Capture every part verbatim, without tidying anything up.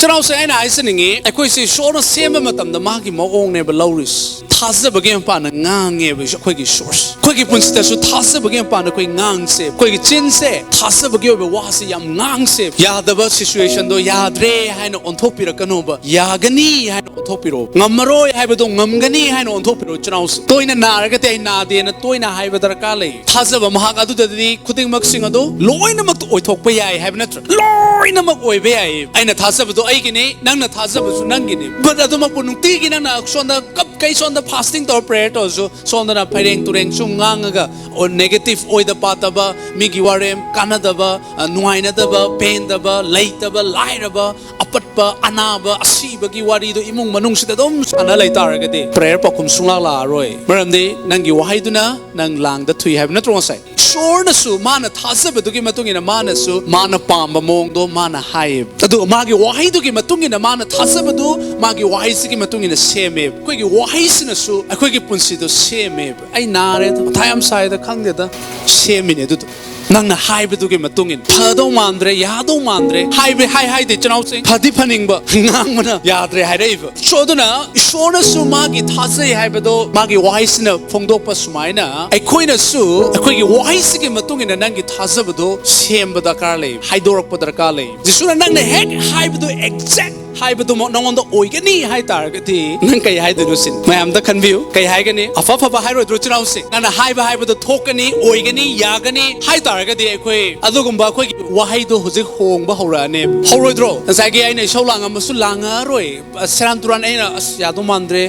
ꯆꯤꯜꯅꯥꯎꯁꯦ, ꯑꯩꯅ ꯍꯥꯏꯖꯅꯤꯡꯉꯤ, ꯑꯩꯈꯣꯏꯁꯦ ꯏꯁꯣꯔꯅ ꯁꯦꯝꯕ ꯃꯇꯝꯗ ꯃꯥꯒꯤ ꯃꯑꯣꯡꯅꯦꯕ ꯂꯧꯔꯤꯁꯦ꯫ ꯊꯥꯖꯕꯒꯤ ꯃꯄꯥꯟꯅ ꯉꯥꯡꯉꯦꯕ ꯑꯩꯈꯣꯏꯒꯤ ꯏꯁꯣꯔꯁꯦ꯫ ꯑꯩꯈꯣꯏꯒꯤ ꯄꯨꯟꯁꯤꯗꯁꯨ ꯊꯥꯖꯕꯒꯤ ꯃꯄꯥꯟꯅ ꯑꯩꯈꯣꯏ ꯉꯥꯡꯁꯦ꯫ ꯑꯩꯈꯣꯏꯒꯤ ꯆꯤꯟꯁꯦ ꯊꯥꯖꯕꯒꯤ ꯑꯣꯏꯕ ꯋꯥꯁꯦ ꯌꯥꯝ ꯉꯥꯡꯁꯦ꯫ ꯌꯥꯗꯕ situation ꯗꯣ ꯌꯥꯗ꯭ꯔꯦ ꯍꯥꯏꯅ ꯑꯣꯟꯊꯣꯛꯄꯤꯔꯛꯀꯅꯣꯕ꯫ ꯌꯥꯒꯅꯤ ꯍꯥꯏꯅ ꯑꯣꯟꯊꯣꯛꯄꯤꯔꯛꯑꯣ꯫ ꯉꯝꯃꯔꯣꯏ ꯍꯥꯏꯕꯗꯣ ꯉꯝꯒꯅꯤ ꯍꯥꯏꯅ ꯑꯣꯟꯊꯣꯛꯄꯤꯔꯛꯑꯣ꯫ ꯆꯤꯜꯅꯥꯎꯁꯦ, ꯇꯣꯏꯅ ꯅꯥꯔꯒꯗꯤ "ꯑꯩ ꯅꯥꯗꯦꯅ" ꯇꯣꯏꯅ ꯍꯥꯏꯕ ꯗꯔꯀꯥꯔ ꯂꯩ꯫ ꯊꯥꯖꯕ ꯃꯍꯥꯛ ꯑꯗꯨꯗꯗꯤ ꯈꯨꯗꯤꯡꯃꯛꯁꯤꯡ ꯑꯗꯨ ꯂꯣꯏꯅꯃꯛꯇ ꯑꯣꯏꯊꯣꯛꯄ ꯌꯥꯏ ꯍꯥꯏꯕ ꯅꯠꯇ꯭ꯔꯥ? ꯂꯣꯏꯅꯃꯛ ꯑꯣꯏꯕ ꯌꯥꯏ꯫ "ꯑꯩꯅ ꯊꯥꯖꯕꯗꯣ ꯑꯩꯒꯤꯅꯤ, ꯅꯪꯅ ꯊꯥꯖꯕꯁꯨ ꯅꯪꯒꯤꯅꯤ"꯫ But ꯑꯗꯨꯃꯛꯄꯨ ꯅꯨꯡꯇꯤꯒꯤ ꯅꯪꯅ ꯁꯣꯝꯗ ꯀꯞ ꯀꯩ ꯁꯣꯝꯗ fasting ꯇꯧꯔ prayer ꯇꯧꯔꯁꯨ, ꯁꯣꯝꯗꯅ ꯐꯩꯔꯦꯡ ꯇꯨꯔꯦꯡ ꯁꯨꯝ ꯉꯥꯡꯉꯒ, ꯑꯣ, negative ꯑꯣꯏꯗ ꯄꯥꯗꯕ, ꯃꯤꯒꯤ ꯋꯥꯔꯦꯝ ꯀꯥꯟꯅꯗꯕ, ꯑ, ꯅꯨꯡꯉꯥꯏꯅꯗꯕ, ꯄꯦꯟꯗꯕ, ꯂꯩꯇꯕ, ꯂꯥꯏꯔꯕ, ꯑꯄꯠꯄ, ꯑꯅꯥꯕ, ꯑꯁꯤꯕꯒꯤ ꯋꯥꯔꯤꯗꯣ ꯏꯃꯨꯡ ꯃꯅꯨꯡꯁꯤꯗ ꯑꯗꯨꯝ ꯁꯥꯟꯅ ꯂꯩ ꯇꯥꯔꯒꯗꯤ prayer ꯄꯥꯎꯈꯨꯝ ꯁꯨꯡꯂꯥꯛ ꯂꯥꯛꯑꯔꯣꯏ꯫ ꯃꯔꯝꯗꯤ ꯅꯪꯒꯤ ꯋꯥꯍꯩꯗꯨꯅ ꯅꯪ ꯂꯥꯡꯗ ꯊꯨꯏ ꯍꯥꯏꯕ ꯅꯠꯇ꯭ꯔꯣ ꯉꯁꯥꯏ? ꯏꯁꯣꯔꯅꯁꯨ ꯃꯥꯅ ꯊꯥꯖꯕꯗꯨꯒꯤ ꯃꯇꯨꯡ ꯏꯟꯅ ꯃꯥꯅꯁꯨ ꯃꯥꯅ ꯄꯥꯝꯕ ꯃꯑꯣꯡꯗꯣ ꯃꯥꯅ ꯍꯥꯏꯌꯦꯕ꯫ ꯑꯗꯨꯒ ꯃꯥꯒꯤ ꯋꯥꯍꯩꯗꯨꯒꯤ ꯃꯇꯨꯡ ꯏꯟꯅ ꯃꯥꯅ ꯊꯥꯖꯕꯗꯨ ꯃꯥꯒꯤ ꯋꯥꯍꯩꯁꯤꯒꯤ ꯃꯇꯨꯡ ꯏꯟꯅ ꯁꯦꯝꯃꯦꯕ꯫ ꯑꯩꯈꯣꯏꯒꯤ ꯋꯥꯍꯩꯁꯤꯅꯁꯨ ꯑꯩꯈꯣꯏꯒꯤ ꯄꯨꯟꯁꯤꯗꯣ ꯁꯦꯝꯃꯦꯕ꯫ "ꯑꯩ ꯅꯥꯔꯦꯗ, ꯃꯊꯥ ꯌꯥꯝ ꯁꯥꯏꯗ, ꯈꯪꯗꯦꯗ", ꯁꯦꯝꯃꯤꯅꯦ ꯑꯗꯨꯗꯣ꯫ ꯅꯪꯅ ꯍꯥꯏꯕꯗꯨꯒꯤ ꯃꯇꯨꯡ ꯏꯟꯅ ꯐꯗꯧ ꯃꯥꯟꯗ꯭ꯔꯦ, ꯌꯥꯗꯧ ꯃꯥꯟꯗ꯭ꯔꯦ, ꯍꯥꯏꯕ, ꯍꯥꯏ, ꯍꯥꯏꯗꯦ ꯆꯤꯜꯅꯥꯎꯁꯤꯡ, ꯐꯗꯤ ꯐꯅꯤꯡꯕ, ꯉꯥꯡꯕꯅ ꯌꯥꯗ꯭ꯔꯦ ꯍꯥꯏꯔꯛꯏꯕ꯫ So ꯑꯗꯨꯅ ꯏꯁꯣꯔꯅꯁꯨ ꯃꯥꯒꯤ ꯊꯥꯖꯩ ꯍꯥꯏꯕꯗꯣ ꯃꯥꯒꯤ ꯋꯥꯍꯩꯁꯤꯅ ꯐꯣꯡꯗꯣꯛꯄ ꯁꯨꯃꯥꯏꯅ, ꯑꯩꯈꯣꯏꯅꯁꯨ ꯑꯩꯈꯣꯏꯒꯤ ꯋꯥꯍꯩꯁꯤꯒꯤ ꯃꯇꯨꯡ ꯏꯟꯅ ꯅꯪꯒꯤ ꯊꯥꯖꯕꯗꯣ ꯁꯦꯝꯕ ꯗꯔꯀꯥꯔ ꯂꯩ, ꯍꯥꯏꯗꯣꯔꯛꯄ ꯗꯔꯀꯥꯔ ꯂꯩ꯫ ꯖꯤꯁꯨꯅ ꯅꯪꯅ ꯍꯦꯛ ꯍꯥꯏꯕꯗꯣ exact ꯍꯥꯏꯕꯗꯨꯃꯛ ꯅꯉꯣꯟꯗ ꯑꯣꯏꯒꯅꯤ ꯍꯥꯏ ꯇꯥꯔꯒꯗꯤ, ꯅꯪ ꯀꯩ ꯍꯥꯏꯗꯣꯏꯅꯣ ꯁꯤꯅꯤ꯫ ꯃꯌꯥꯝꯗ ꯈꯟꯕꯤꯌꯨ, ꯀꯩ ꯍꯥꯏꯒꯅꯤ? ꯑꯐ ꯑꯐꯕ ꯍꯥꯏꯔꯣꯏꯗ꯭ꯔꯣ ꯆꯤꯜꯅꯥꯎꯁꯤꯡ? ꯅꯪꯅ ꯍꯥꯏꯕ ꯍꯥꯏꯕꯗꯣ ꯊꯣꯛꯀꯅꯤ, ꯑꯣꯏꯒꯅꯤ, ꯌꯥꯒꯅꯤ ꯍꯥꯏ ꯇꯥꯔꯒꯗꯤ, ꯑꯩꯈꯣꯏ ꯑꯗꯨꯒꯨꯝꯕ ꯑꯩꯈꯣꯏꯒꯤ ꯋꯥꯍꯩꯗꯣ ꯍꯧꯖꯤꯛ ꯍꯣꯡꯕ ꯍꯧꯔꯛꯑꯅꯦꯕ꯫ ꯍꯧꯔꯣꯏꯗ꯭ꯔꯣ? ꯉꯁꯥꯏꯒꯤ "ꯑꯩꯅ ꯏꯁꯧ ꯂꯥꯡꯉꯝꯃꯁꯨ ꯂꯥꯡꯉꯛꯑꯔꯣꯏ", ꯁꯦꯔꯥꯟ ꯇꯨꯔꯥꯟ, "ꯑꯩꯅ ꯑꯁ ꯌꯥꯗꯧ ꯃꯥꯟꯗ꯭ꯔꯦ,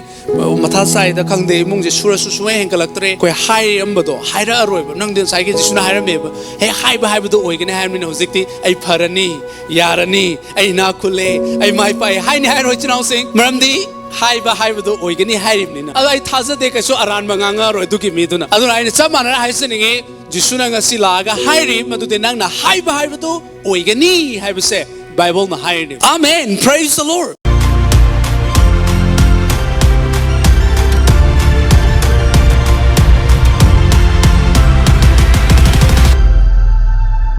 ꯃꯊꯥ ꯁꯥꯏꯗ, ꯈꯪꯗꯦ, ꯏꯃꯨꯡꯁꯦ ꯁꯨꯔꯁꯨ ꯁꯨꯡꯍꯦꯟ ꯍꯦꯟꯒꯠꯂꯛꯇ꯭ꯔꯦ", ꯑꯩꯈꯣꯏ ꯍꯥꯏꯔꯝꯕꯗꯣ ꯍꯥꯏꯔꯛꯑꯔꯣꯏꯕ꯫ ꯅꯪꯗꯤ ꯉꯁꯥꯏꯒꯤ ꯖꯤꯁꯨꯅ ꯍꯥꯏꯔꯝꯃꯦꯕ, "ꯍꯦꯛ ꯍꯥꯏꯕ ꯍꯥꯏꯕꯗꯣ ꯑꯣꯏꯒꯅꯤ" ꯍꯥꯏꯔꯕꯅꯤꯅ ꯍꯧꯖꯤꯛꯇꯤ "ꯑꯩ ꯐꯔꯅꯤ, ꯌꯥꯔꯅꯤ, ꯑꯩ ꯏꯅꯥꯛ ꯈꯨꯜꯂꯦ, ꯑꯩ ꯃꯥꯏ ꯄꯥꯛꯑꯦ" ꯍꯥꯏꯅꯤ ꯍꯥꯏꯔꯣꯏ ꯆꯤꯜꯅꯥꯎꯁꯤꯡ? ꯃꯔꯝꯗꯤ ꯍꯥꯏꯕ ꯍꯥꯏꯕꯗꯣ ꯑꯣꯏꯒꯅꯤ ꯍꯥꯏꯔꯤꯕꯅꯤꯅ꯫ ꯑꯗꯣ ꯑꯩ ꯊꯥꯖꯗꯦ ꯀꯩꯁꯨ ꯑꯔꯥꯟꯕ ꯉꯥꯡꯉꯛꯑꯔꯣꯏ ꯑꯗꯨꯒꯤ ꯃꯤꯗꯨꯅ꯫ ꯑꯗꯨꯅ ꯑꯩꯅ ꯆꯞ ꯃꯥꯟꯅꯅ ꯍꯥꯏꯖꯅꯤꯡꯉꯤ, ꯖꯤꯁꯨꯅ ꯉꯁꯤ ꯂꯥꯛꯑꯒ ꯍꯥꯏꯔꯤ, ꯃꯗꯨꯗꯤ ꯅꯪꯅ ꯍꯥꯏꯕ ꯍꯥꯏꯕꯗꯨ ꯑꯣꯏꯒꯅꯤ ꯍꯥꯏꯕꯁꯦ ꯕꯥꯏꯕꯜꯅ ꯍꯥꯏꯔꯤꯅꯤ꯫ Amen, praise the Lord꯫